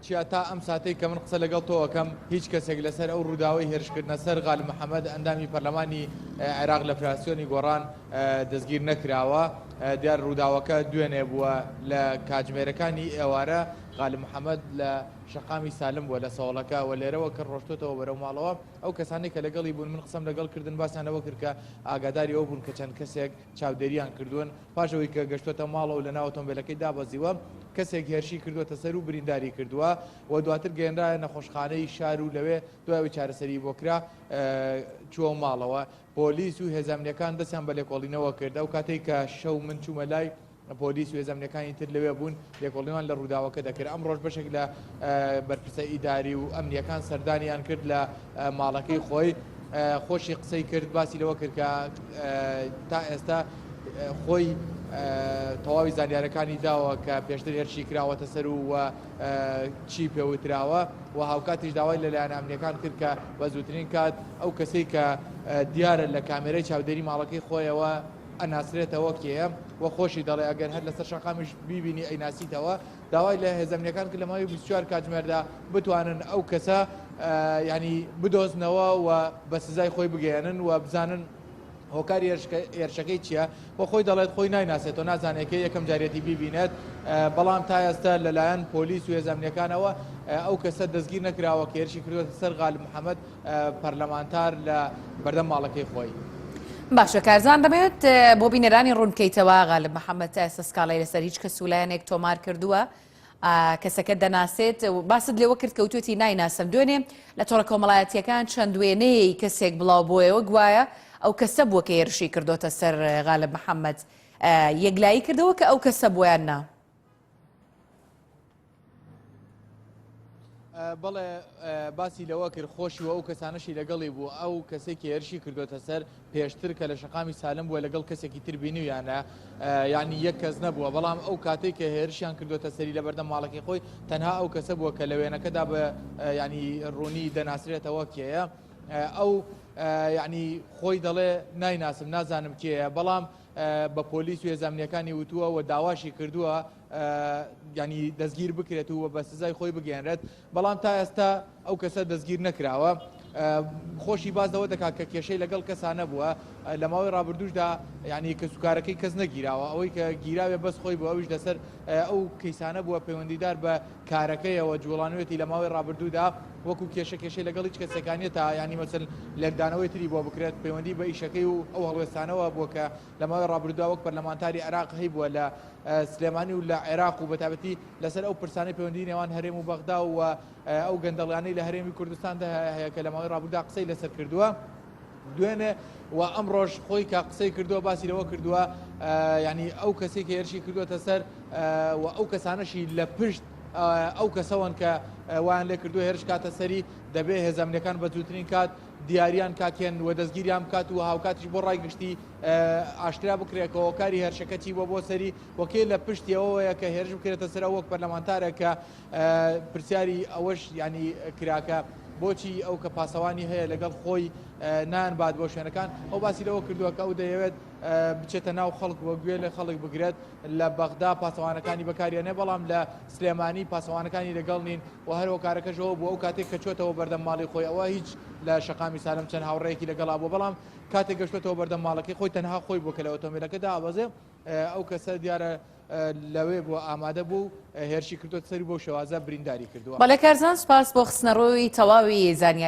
چیا تا ئەم ساتەی کە من قسە لەگەڵ تۆ ئەکەم هیچ کەسێک لەسەر ئەو ڕووداوەی هێرشکردنە سەر غالب محەمەد ئەندامی پەرلەمانی عێراق لە فراکسیۆنی گۆڕان دەستگیر نەکراوە. دیار ڕووداوەکە دوێنێ بووە لە کاتژمێرەکانی ئێوارە غالب محەمەد لە شەقامی سالم بووە لە سەوڵەکە و لێرەوە کە ڕۆشتۆتەوە بەرەو ماڵەوە ئەو کەسانەی کە لەگەڵی بوون من قسەم لەگەڵ کردن باسیان لەوە کرد کە ئاگاداری ئەوە بوون کە چەند کەسێک چاودێریان کردوون پاش ئەوەی کە گەشتووەتە ماڵەوە لەناو ئۆتۆمبێلەکەی دابەزیوە، کەسێک هێرشی کردووەتە سەر و برینداری کردووە و دواتر گەیەنرایە نەخۆشخانەی شار و لەوێ دوای ئەوەی چارەسەریی بۆ کرا چووە ماڵەوە. پۆلیس و هێزە ئەمنییەکان دەستیان بە لێکۆڵینەوە کرد. ئەو کاتەی کە شەو من چوومە لای پۆلیس و هێزە ئەمنییەکانی تر لەوێ بوون، لێکۆڵینەوەیان لە ڕووداوەکە دەکرد. ئەمڕۆش بەشێک لە بەرپرسە ئیداری و ئەمنییەکان سەردانیان کرد لە ماڵەکەی خۆی. خۆشی قسەی کرد باسی لەوە کرد کە تا ئێستا خۆی تەواوی زانیارەکانی داوە کە پێشتر هێرشی کراوەتە سەر و چی پێوتراوە و هاوکاتیش داوای لە لایەن ئەمنیەکان کرد کە بە زووترین کات ئەو کەسەی کە دیارە لە کامێرەی چاودێری ماڵەکەی خۆیەوە ئەناسرێتەوە کێیە و خۆشی دەڵێ ئەگەر هەر لەسەر شەقامیش بیبینی ئەیناسیتەوە داوای لە هێزە ئەمنیەکان کرد لە ماوەی 24 کاتژمێردا بتوانن ئەو کەسە ینی بدۆزنەوە و بە سزای خۆی بگەیەنن و بزانن هۆکاری هێرشەکەی چییە و خۆی دەڵێت خۆی نایناسێتەوە نازانێت کە یەکەم جارێتی بیبینێت بەڵام تا ئێستا لەلایەن پۆلیس و هێزە ئەمنیەکانەوە ئەو کەسە دەستگیر نەکراوە کە هێرشی کردووەتە سەر غالب محەممەد پەرلەمانتار لە بەردەم ماڵەکەی خۆی. باشە کارزان دەمەوێت بۆ بینەرانی ڕوونکەیتەوە غالب محەممەد تا ئێستا سکاڵای لەسەر هیچ کەس و لایەنێک تۆمار کردووە کەسەکە دەناسێت و باست لێوە کرد کەوتوێتی نایناسم دوێنێ لە تۆڕە کۆمەڵایەتیەکان چەند وێنەیەی کەسێک بڵاو بۆیەوە گوایە ئەو کەسە بووە کە هێرشی کردۆتە سەر غالب محەممەد یەکلایی کردەوە کە ئەو کەسە بوویان نا. بەڵێ باسی لەوە کرد خۆشی و ئەو کەسانەشی لەگەڵی بوو ئەو کەسێک کە هێرشی کردوێتە سەر پێشتر کە لە شەقامی سالم بووە لەگەڵ کەسێکی تر بینیویانە یعنی یەک کەس نەبووە بەڵام ئەو کاتێک کە هێرشیان کردوێتە سەری لە بەردەم ماڵەکەی خۆی تەنها ئەو کەسە بووە کە لە وێنەکەدا بە ینی ڕوونی دەناسرێتەوە کێیە ئەو یعنی خۆی دەڵێ نایناسم نازانم کێیە بەڵام بە پۆلیس و هێزامنیەکانی وتووە و داواشی کردووە ینی دەستگیر بکرێت و بە سزای خۆی بگەێنرێت بەڵام تا ئێستا ئەو کەسە دەستگیر نەکراوە خۆشی باز لەوە دەکات کە کێشەی لەگەڵ کەسانە بووە لە ماوەی ڕابردوشدا ینی کەسوکارەکەی کەس نەگیراوە ئەوەی کە گیراوێ بەس خۆی بۆ ئەویش لەسەر ئەو کەیسانە بووە پەیوەندیدار بە کارەکەیەوە جوڵانوێتی لە ماوەی ڕابردوودا وەکو کێشە کێشەی لەگەڵ هیچ کەسێکانیە تا ینی مەسل لێکدانەوەی تری بۆ بکرێت پەیوەندی بە ئیشەکەی و ئەو هەڵوێستانەوە بووە کە لە ماوەی ڕابردوودا وەک پەرلەمانتاری عێراق هەیبووە لە سلێمانی و لە عێراق و بەتابەتی لەسەر ئەو پرسانەی پەیوەندی نێوان هەرێم و بەغدا و ئەو گەندەڵیانەی لە هەرێمی کوردستاندا هەیە کە لە ماوەی ڕابردوودا قسەی لەسەر کردووە دوێنێ و ئەمڕۆژ خۆی کە قسەی کردووە باسی لەوە کردووە ینی ئەو کەسێک کە هێرشی کردووەتە سەر و ئەو کەسانەشی لە پشت ئەو کەسەوەن کە وان لێ کردو هێرش کاتە سەری دەبێ هێزەمنەکان بە زووترین کات دیاریان کاکێن و دەستگیریان بکات و هاوکاتیش بۆ ڕای گشتی ئاشکرا بکرێت کە هۆکاری هێرشەکە چی بووە بۆ سەری و کێ لە پشتی ئەوەیە کە هێرش بکرێتە سەر ئەو وەک پەرلەمانتارێک کە پرسیاری ئەوەش ینی کراکە بۆچی ئەو کە پاسەوانی هەیە لەگەڵ خۆی نان بات بۆ شوێنەکان ئەو باسی لەوە کردووە کە ئەو دەیەوێت بچێتە ناو خەڵک وە گوێ لە خەڵک بگرێت لە بەغدا پاسەوانەکانی بەکاریانێ بەڵام لە سلێمانی پاسەوانەکانی لەگەڵ نین و هەر هۆکارەکەشەوە بوو ئەو کاتێک کە چۆتەوە بەردەم ماڵی خۆی ئەوە هیچ لە شەقامی سالم چەند هاوڕێیەکی لەگەڵا بوو بەڵام کاتێک گەشتۆتەوە بەردەم ماڵەکەی خۆی تەنها خۆی بوو کە لە ئۆتۆمبیلەکە دابەزێ ئەو کەسە دیارە لەوێ بووە ئامادە بوو هێرشی کردووە سەری بۆ شێوازە برینداری کردووە. بەڵێ کارزان سوپاس بۆ خستنەڕووی تەواوی زانیاری.